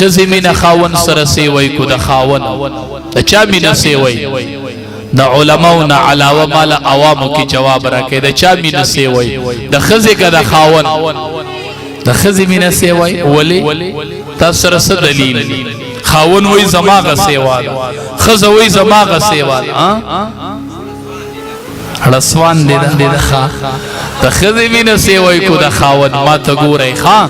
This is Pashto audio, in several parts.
ښځې مینه خاوند سره سیوی کو د خاوند د چا مینه سیوی؟ د علماو نه علاوه مال عوامو کې جواب راکړي، د چا مینه سیوی؟ د ښځې که د خاوند؟ د ښځې مینه سیوی. ولی؟ تاسو سره څه دلیل؟ خاوند وای زما غ سیوا ده، ښځه وای زما غ سیوا ده. رسوان دی ده ښا، د ښځې مینه سیوی کو د خاوند؟ ما ته ګورئ ښا،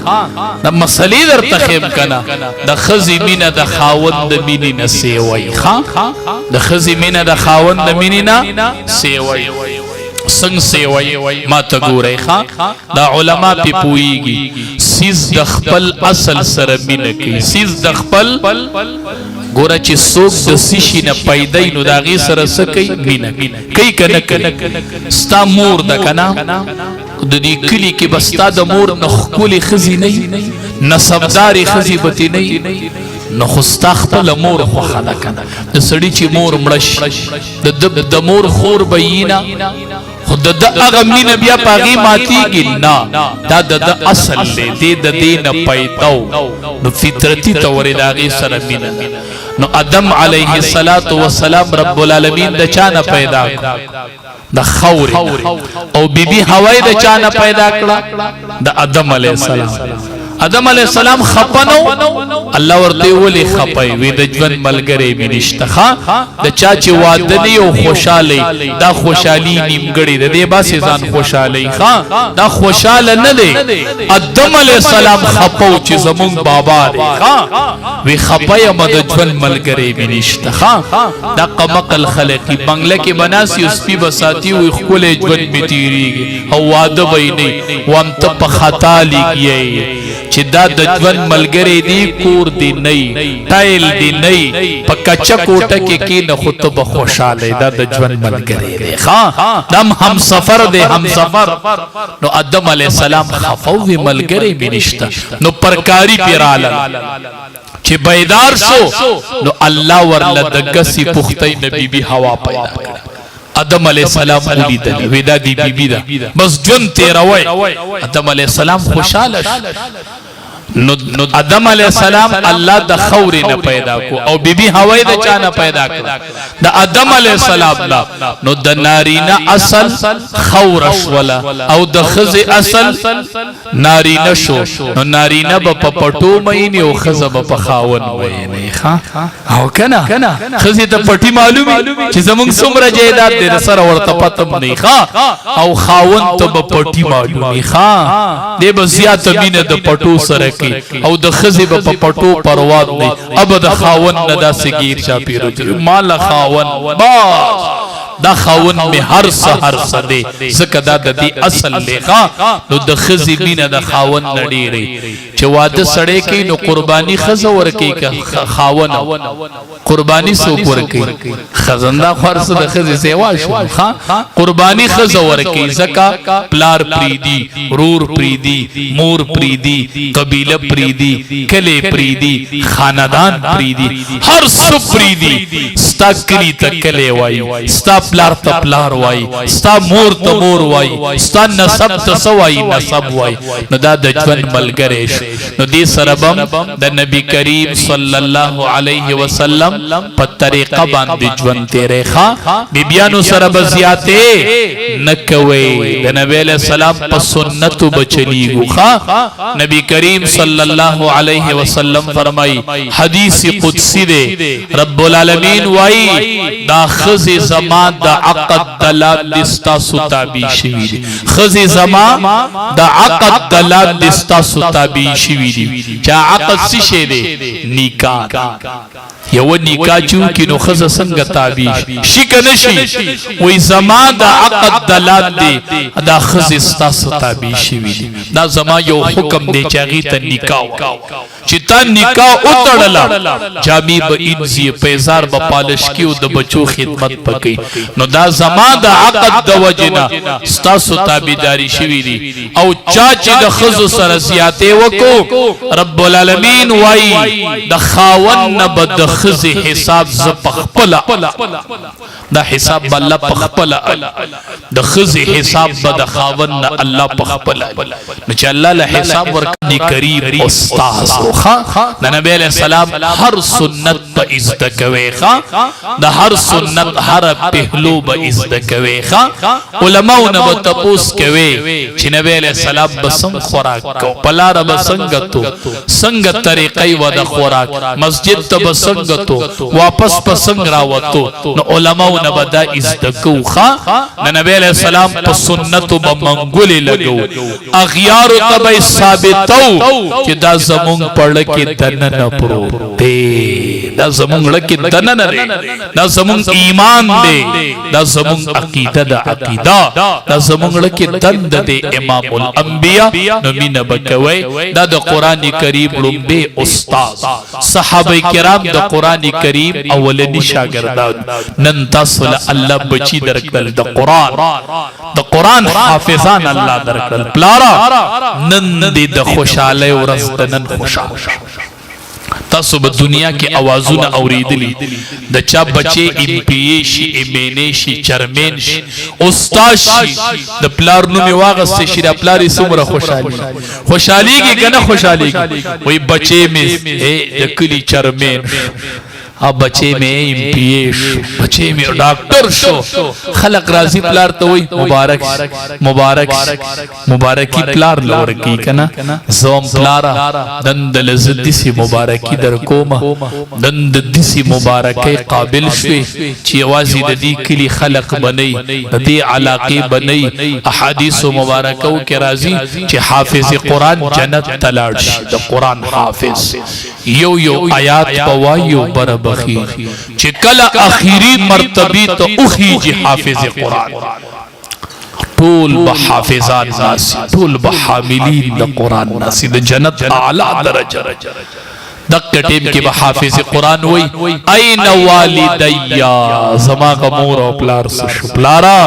د مسلې درته ښیم کنه. د ښځې مینه د خاوند د مینې نه سیوی ښا، د ښځې مینه د خاوند د مینې نه سیوی. څنګه سیوی؟ ما ته ګورئ ښا، دا علما پې پوهیږي. سیز د خپل اصل سره مینه کوي، سیز د خپل. ګوره چې څوک د سشي نه پیدا نو د هغې سره څه کوي؟ مینه کوي که نه کوي؟ ستا مور ده که نه؟ د دې کلي کې به ستا د مور نه ښکلې ښځې نه، نسبدارې ښځې به ترې نه، نو خو ستا خپله مور خوښه ده که نه؟ د سړي چې مور مړه شي، د مور خور به یي نه، خو د ده هغه مینه بیا په هغې ماتېږي نه. دا د ده اصل دی، دی د دې نه پیدا و، نو فطرتي طور یې د هغې سره مینه ده. نو ادم علیه الصلاة والسلام رب العالمین د چا نه پیدا کړ؟ د خاورې. او بیبي حوا د چا نه پیدا کړه؟ د ادم علیه السلام. ادم علیه السلام خپه نو، الله ورته ولي خپه وي؟ د ژوند ملګری مې نشته. ښا، د چا چې واده نه او خوشاله، دا خوشحالي نیمګړی ده، دې باسي ځان خوشحالي. ښا، دا خوشاله نه دی. ادم علیه السلام خپه چې زمونږ بابا دی. ښا، وی خپه یم، د ژوند ملګری مې نشته. ښا، دا قمقل خلقی بنگله کې بناسي او سپي بساتي، وي ښکلی ژوند مې تیریږي او واده به یې نه. وام ته په خطا لګیې چې دا د ژوند ملګری دی، کور دی نه، ټایل دی نه، په کچه کوټه کې کینه، خو ته به خوشاله، دا د ژوند ملګری دی. ښا، دم هم سفر دی، هم سفر. نو ادم علی السلام خفو، وی ملګری می نشته. نو پرکاری پیراله چې بیدار شو، نو الله ورله د ګسی پختې نبی بی هوا پیدا کړ. ادم علی السلام ولیدل، ودا دی بیبی دا بس ژوند تیروي. ادم علی السلام خوشاله شو. نو ادم علی السلام الله د خورې نه پیدا کو او بیبي حوا د چا نه پیدا کړ؟ د ادم علی السلام نه. نو د نارینه اصل خور شوله او د خزې اصل نارینه شو. نو نارینه به په پټو مینې او خزه به په خاون مینې. ښا او کنه؟ خزې ته پټي معلومي چې زمونږ څومره جایداد دی، سره ورته پتم نه. ښا، او خاون ته به پټي معلومي. ښا، دی به زیاته مینه د پټو سره کوي او د خزې به په پټو پرواد نه. اب د خاون نه داسې گیر چا پیرو مال خاون، بس دا خاون می هر څه هر څه دی، ځکه دا د دې اصل دی. ښا، نو د خزې مینه د خاون نه ډېرې. چې واده سړی کوي نو قرباني ښځه ورکوي که خاون؟ قرباني څوک ورکوي؟ ښځنده خو هر څه د ښځې سیوا شو. ښه، قرباني ښځه ورکوي، ځکه پلار پریدي، رور پریدي، مور پریدي، قبیله پریدي، کلی پریدي، خاندان پریدي، هر څه پریدي. ستا کلی ته کلی وای، ستا پلار ته پلار وای، ستا مور ته مور وای، ستا نسب ته څه وای؟ نسب وای. نو دا د ژوند ملګری شو. نو دې سره بم د نبی کریم صلی الله علیه وسلم په طریقه باندې ژوند تیرې. ښا، بیبیانو سره به زیاتې نه کوي، د نبی علیہ السلام په سنتو بچلیږو. ښا، نبی کریم صلی الله علیه وسلم فرمای، حدیث قدسی دی، رب العالمین وای دا خزی زما د عقد دلان دي ستاسو تابع شوي دي. خزی زما د عقد دلان دي ستاسو تابع شوي دي. چا عقد څه شی دی؟ نکاح. یو نکاح چې وکړي نو ښځه څنګه تابع شي که نه شي؟ وایي زما د عقد دلان دی دا ښځې ستاسو تابع شوي دي. دا زما یو حکم دی چې هغې ته نکاح وایي. چې تا نکاح وتړله، جامې به انځي، پیزار به پالش کی او د بچو خدمت پکې. نو دا زما د عقد د وجې نه ستاسو تابعداري شوي دي. او چا چې د ښځو سره زیاتی وکړو، رب العالمین وایي د خاوند نه به د ښځې حساب زه پخپله، دا حساب به الله پخپله، د ښځې حساب به د خاوند نه الله پخپله. نو چې الله له حساب ورکړي، کریم استاد ښه د نبی علیہ السلام هر سنت په ازده کوي، ښه د هر سنت هر پهلو به ازده کوي. ښه علماو نه به تپوس کوي چې نبی علیہ السلام به څنګه خوراک کو، په لاره به څنګه تو، څنګه طریقې و د خوراک، مسجد ته به څنګه تو، واپس په څنګه راوتو. نو علماو نه به دا ازده کو. ښه د نبی علیہ السلام په سنتو به منګولې لګو، اغیارو ته به ثابتو چې دا زمونږ پړه کې دننه پروت دی، دا زمونږ زړه کې دننه دی، دا زمونږ ایمان دی، دا زمونږ عقیده ده، عقیده دا زمونږ زړه کې دنده دی امام الانبیاء. نو مینه به کوئ. دا د قرآن کریم ړومبی استاد، صحابه کرام د قرآن کریم اولنی شاګردان. نن تاسو له الله بچی درکړل د قرآن، د قرآن حافظان الله درکړل. پلارا نن دې د خوشحالۍ ورځ ده، نن خوشحال. تاسو به دنیا کې اوازونه اوریدلی، د چا بچی ایم پی ای شي، ایم این ای شي، چرمین شي، استاد شي، د پلار نوم یې واغستې شي، د پلار یې څومره خوشحالي خوشحالېږي که نه خوشحالېږي؟ وایي بچی مې د کلي چرمین شو، بچی مې ایم پی ای شو، بچی مې ډاکټر شو. خلق راضي پلار ته وایي مبارک مبارک مبارکی پلار له ورکوي که نه؟ زه هم پلاره نن د له زه داسې مبارکي در کومه، نن د داسې مبارکۍ قابل شوې چې یوازې د دې کلي خلق به نه، د دې علاقې به نه. احادیثو مبارکو کې راځي چې حافظ قرآن جنت ته لاړ شي، د قرآن حافظ یو یو آیات په وایي او بره بخیږي، چې کله اخیری مرتبې ته وخیږي حافظ قرآن، ټول به حافظان ناسي، ټول به حاملین د قرآن ناسي، د جنت اعلی درجه. دقه ټیم کې به حافظ قرآن وای اين والدیا، زما غمور او پلار څه شو؟ پلارا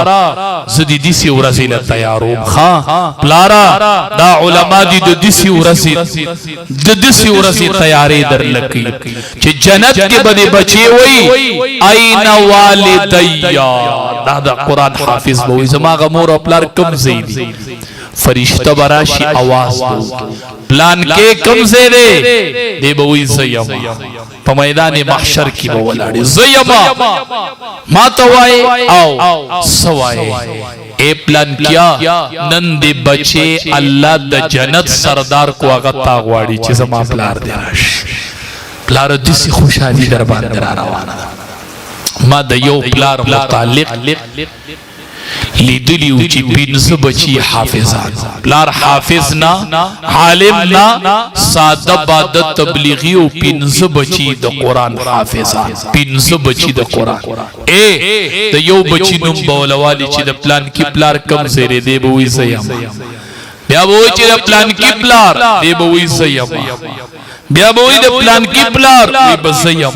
زه د دسی ورځې له تیاروم. ښا پلارا دا علما دي د دسی ورځې، د دسی ورځې تیارې در لکې چې جنت کې به دې بچي وای اين والدیا. دا د قرآن حافظ به وای زما غمور او پلار کم ځای دي؟ فرشته به راشي اواز به پلان کې کم ځای دی؟ دی به وایي زه یم. په میدان محشر کې به ولاړ زه یم، ما ته وایې او څه وایې؟ اے پلان کیا نن دی بچے الله د جنت سردار کو، هغه تا غواړي چې زما پلار دی راشي. پلار داسې خوشحالي در باندې را روانه ده. ما د یو پلار متعلق لیدلی و چې 5 بچي حافظان، پلار حافظ نه، عالم نه، ساده باده تبلیغي، او 5 بچي د قرآن حافظان، 5 بچي د قرآن. اے د یو بچي نوم به ولوالي چې د پلان کې پلار کم زیرې دی؟ به وایي زه یم. بیا به وایي چې د پلان کې پلار دی؟ به وایي زه یم. بیا به وایي د پلان کې پلار، وایي به زه یم.